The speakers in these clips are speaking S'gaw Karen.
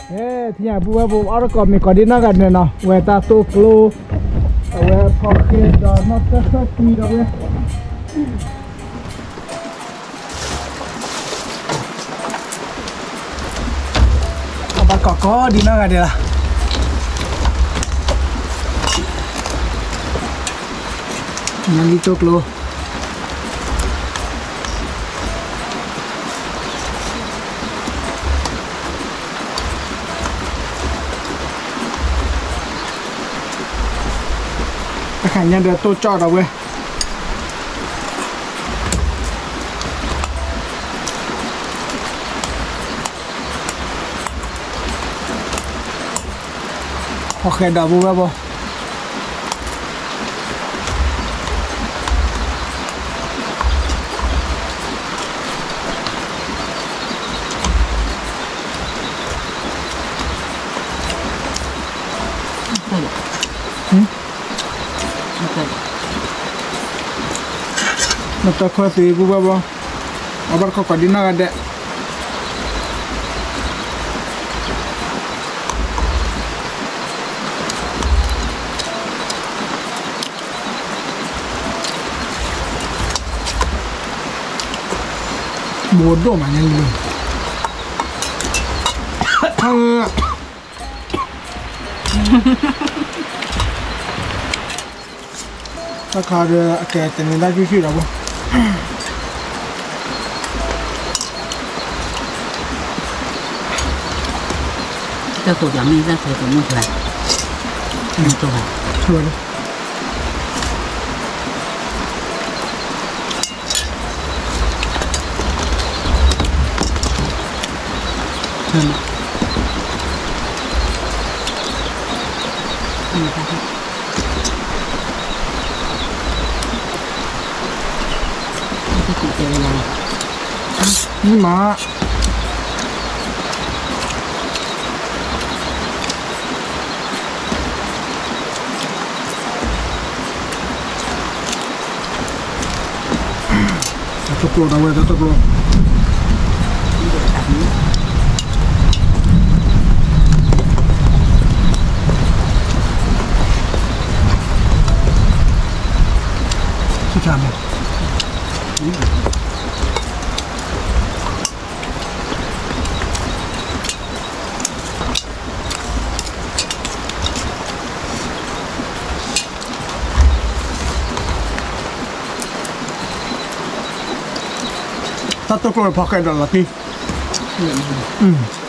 ဟဲ ထံၣ်ညါပုၢ်ဝဲၢ်ဖိ အီၣ်တကိးမ့ၤကိးဒံးနီၢ်ဂၤဒဲးနီၤ, ဝဲတၢ်တိၢ်ကျိၤ, အဝဲဖီဃဲဒီးနီၢ်တၢ်ခၢၣ်သံဒီးဝဲ အဘၣ်ကိးကိးဒံးနီၢ်ဂၤဒဲးလီၤ, ညါလံတိၢ်ကျိၤ တခါညါဒီးတိၢ်ကၠီၣ်ဒီးဝဲ ဖီဃဲဒီးပုၢ်ဝဲၢ်ဖိ နတၢ်ခၢၣ်သံ ပုၢ်ဝဲၢ်ဖိ, အဘၣ်တကိးကိးဒံးနီၢ်ဂၤဒဲး ဘိဒိၣ်မးညါလံ, တၢ်ခါဒီးအကဲတန့ၤဒၣ်ဆူၣ်ဆူၣ်ဒီးဘိ, တၢ်ကိးမ့ၢ်တၢ်ဆိးပမုၢ်ချါ, မုၢ်ချါ, မ့ၢ်မး တၢ်တိၢ်ကျိၤဒီးဝဲ တၢ်တိၢ်ကျိၤ ဆံၣ်ထါမး တၢ်တိၢ်ကျိၤဖီဃဲဒီးလီၤတံၢ်,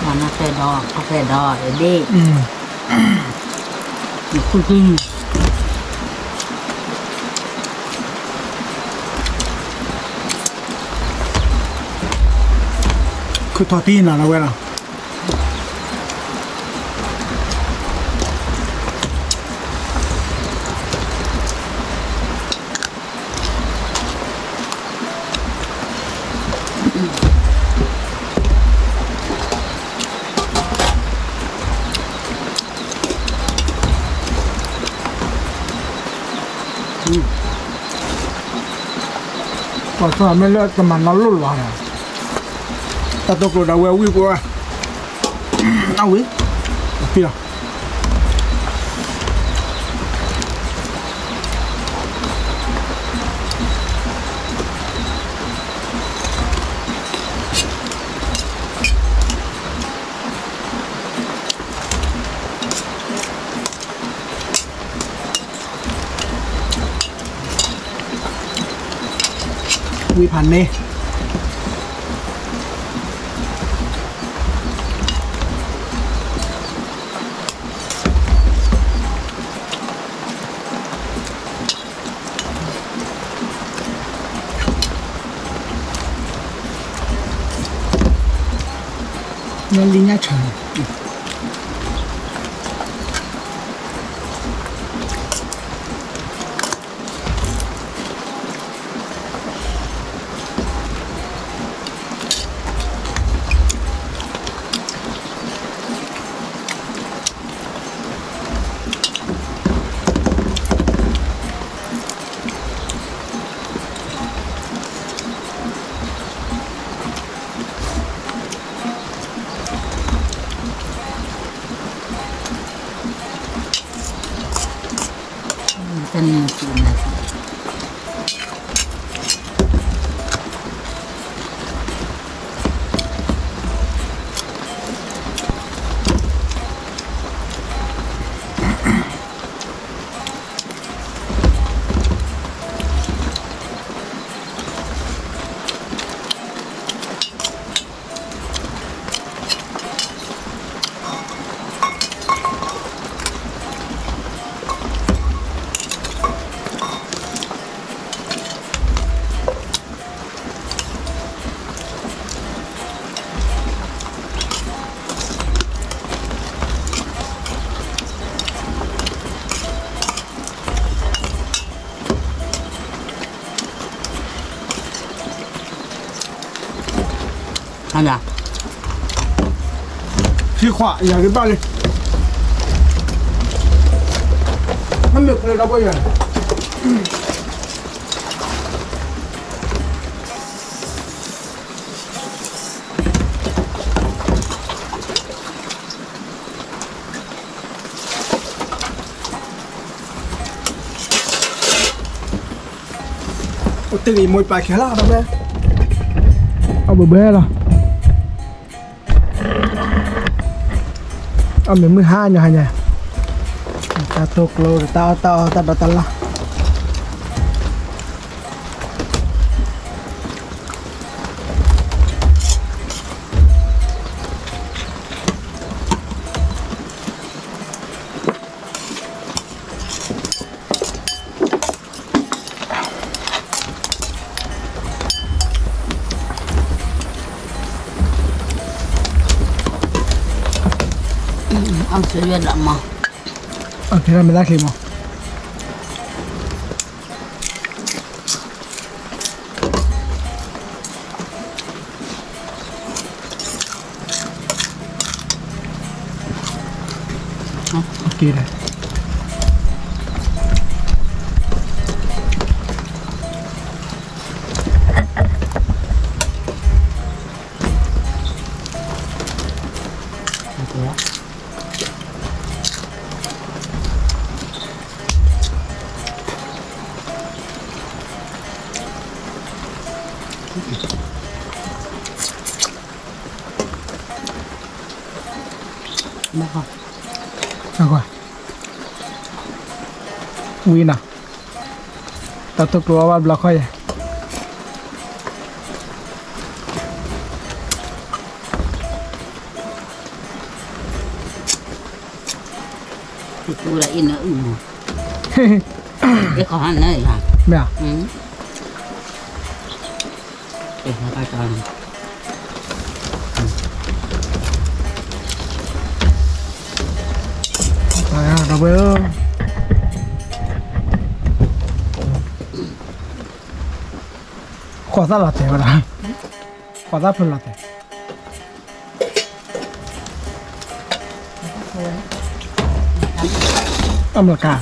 မၤနၢ်ဖဲဒီး ဖီဃဲဒီး အဒ့ၣ် နခူၣ်ကံ ခုထီၣ်တံၢ်နၤလီၤဝဲလီၤ. ပှၤဆၢမ့ၢ်လၢတမၤနီၣ်လိၣ်လီၤ, တၢ်တိၢ်ကျိၤဒီးဝဲဝံၣ်ပှၤ, အဝံၣ်, အဖံလီၤ. ဝံၣ်ဖးန့ၢ် လၢလံညါဆၢန့ၣ် ပှၤဆၢမ့ၢ်လၢတမၤနီၣ်လိၣ်လီၤ, ယၤ, ခံခွး ယၤကဘၣ်လံ, မ့မ့ၢ်ဖဲဒီပုၢ်ဝဲၢ်ယၤ အိၣ်တ့ၢ်ဂ့ၤမိၢ်ပာ်ခဲလီၤ ဒီပုၢ်ဝဲၢ်, အဘၢဘၢလီၤ, အမ့ၢ်မုၢ်ဟါညီဟါညါ, တၢ်တိၢ်ကျိ တၢ်အီၣ်တၢ်အီ တၢ်ဒီးတၢ်လၢ် အီၣ်ဆၢယွဲၢ်ဒၣ်မး, အီၣ်ဆၢမ့ၢ်တၢ်ချံမး, ကဲ, ဝံၤနီၤ, တၢ်တိၢ်ကျိအီၣ်ဘၣ်ဘျီခီယဲၢ် တတူၢ်လၢအံၤနအုၣ်မး, အ့ၣ်ခီဟါနၢ်ယၤ, မ့ၢ်ဧါ, အ့ၣ်ခီဟါနၢ်, ဒီပုၢ်ဝဲၢ်ဧၢ, ဃီၤသၣ်လီၤတဲာ်ဝဲဒၣ်, ဃီၤသၣ်ဖျၢၣ်လီၤတဲာ် အမတၤကါ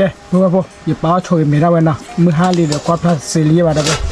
ကဲ မုၢ်ဘၣ်ဖိ ယပာ်အီၣ်ဆိဂ့ၤမဲာ်ဒၣ်ဝဲနီၤ, မုၢ်ဟါလံဒီးကွၢ်ဖျါစ့လံယဲၢ်ဘၣ်ဒီး